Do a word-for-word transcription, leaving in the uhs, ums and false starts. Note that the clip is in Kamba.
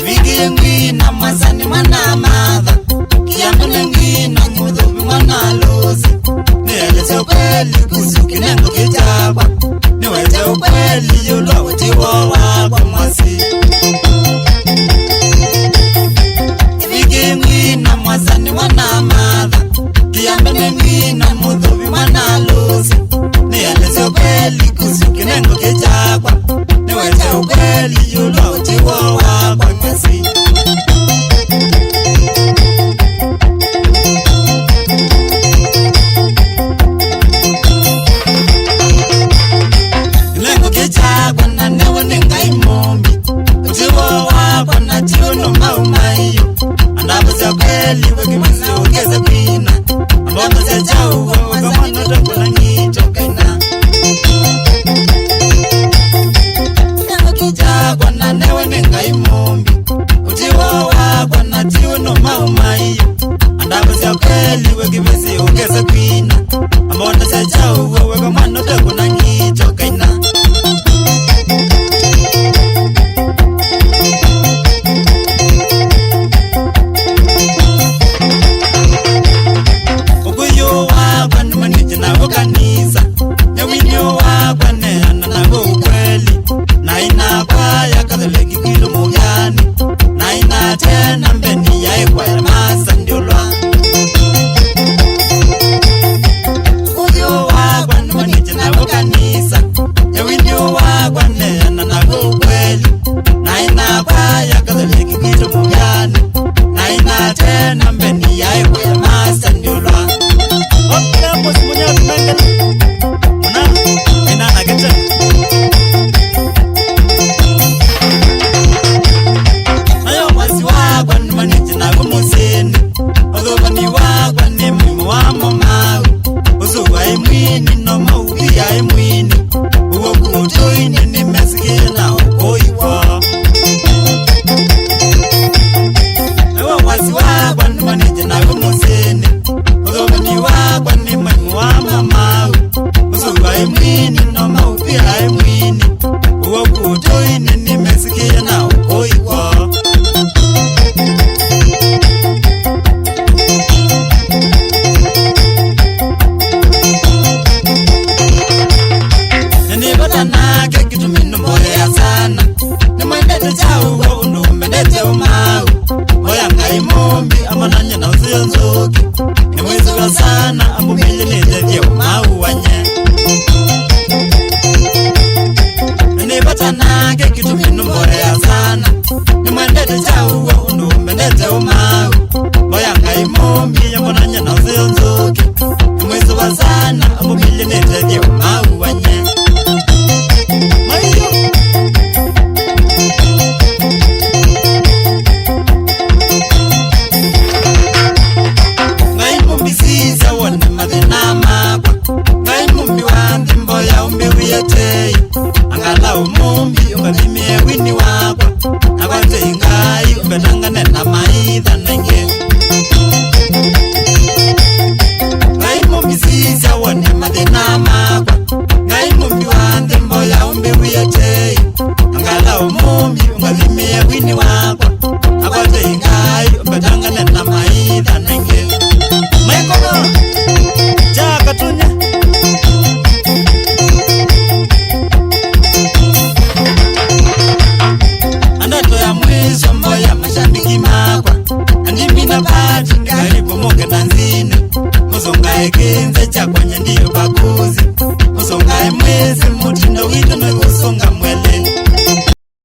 Vigie ngwina mwasani mwana Matha, kiambe nĩ ngwina mũthũvi mwana Lusi. Nĩelesya ũkweli kuhusu kĩnengo kĩ kyakwa, nĩwete ũkweli ĩũlũ wa ũtiwo wakwa mwasi. Vigie ngwina mwasani mwana Matha, kiambe nĩ ngwina mũthũvi mwana Lusi. Nĩelesya ũkweli kuhusu kĩnengo kĩ kyakwa, nĩwete ũkweli ĩũlũ wa ũtiwo wakwa mwasi. Kĩnengo kĩ kyakwa na newe nĩ Ngai mũmbi. Ũtiwo wakwa na ti ũndũ maumaiyo. Andavasya kweli we kĩmwĩsĩ ũkese kwina. Ambongasya kyaũ we weka mwana ũtekũna ngito kaina. Kĩnengo kĩ kyakwa na newe nĩ Ngai mũmbi. Ũtiwo wakwa na ti ũndũ maumaiyo. Andavasya kweli we kĩmwĩsĩ ũkese kwina. Ambongasya kyaũ we weka mwana ũtekũna ngito kaina. Ũkũyũ wakwa nĩmanĩte naw'o kanisa. Nyawinĩ wakwa neana naw'o ũkweli. Na ĩnakwa ya Katholeki kwitũ mũvyanĩ. Na ĩnatena mbeni yaĩ kwaya masa ndiũlwa. Ũkũyũ wakwa nĩmanĩte naw'o kanisa. Nyawinĩ wakwa neana naw'o ũkweli. Na ĩnakwa ya Katholeki kwitũ mũvyanĩ. Na ĩnatena mbeni yaĩ kwaya masa ndiũlwa. Okila mũsi mũnyao tũmengele. Mũna, ĩnanakete. Nayo mwasi wakwa nĩmanĩte naw'o mũsyĩnĩ. Ũthũvani wakwa nĩ mũimũ wa momau. Ũsu waĩ mwini, no mauvi yaĩ mwini. Ũw'o kũtũinĩ nĩmesikĩe na ũkũi kwoo. Nawo wasi wakwa nĩmanĩte naw'o mũsyĩnĩ. Ũthũvani wakwa nĩ mũimũ wa momau. Ũsu waĩ mwini, no mauvi yaĩ mwini. Ũw'o kũtũinĩ nĩmesikĩe na ũkũi kwoo. Na nĩ vata nake kĩtumi nĩmboea sana. Nĩmwendete kyaũ we ũndũ mendete ũmau. Mboya Ngai mũmbi amonany'e na ũseo nzũki. Nĩmwĩsĩwa sana amũmĩlye nĩtethye ũmau wanye. Na nĩ vata nake kĩtumi nĩmboea sana. Nĩmwendete kyaũ we ũndũ mendete ũmau. Mboya Ngai mũmbi amonany'e na ũseo nzũki. Nĩmwĩsĩwa sana amũmĩlye nĩtethye ũmau wanye. Maiyo. Ngai mũmbi sisya wone mathĩna makwa. Ngai mũmbi wa nthĩ mboya ũmbĩw'ĩe tei. Angalau mũmbi ũmbathimĩe wini wakwa. Nakwatei Ngai ũmbetangane na maitha naingĩ. Ngai mũmbi sisya wone mathĩna makwa. Ngai mũmbi wa nthĩ mboya ũmbĩw'ĩe tei. Angalau mũmbi ũmbathimĩe wini wakwa. Nakwatei Ngai ũmbetangane na maitha naingĩ. Maikono, kya katunya. Andoto ya mwisho mboya mashabiki makwa. Andimina pati karibu moke tanzini. Musongae kinze cha kwenye ndiyo baguzi. Musongae mwezi mutindo witu na kusonga mwele.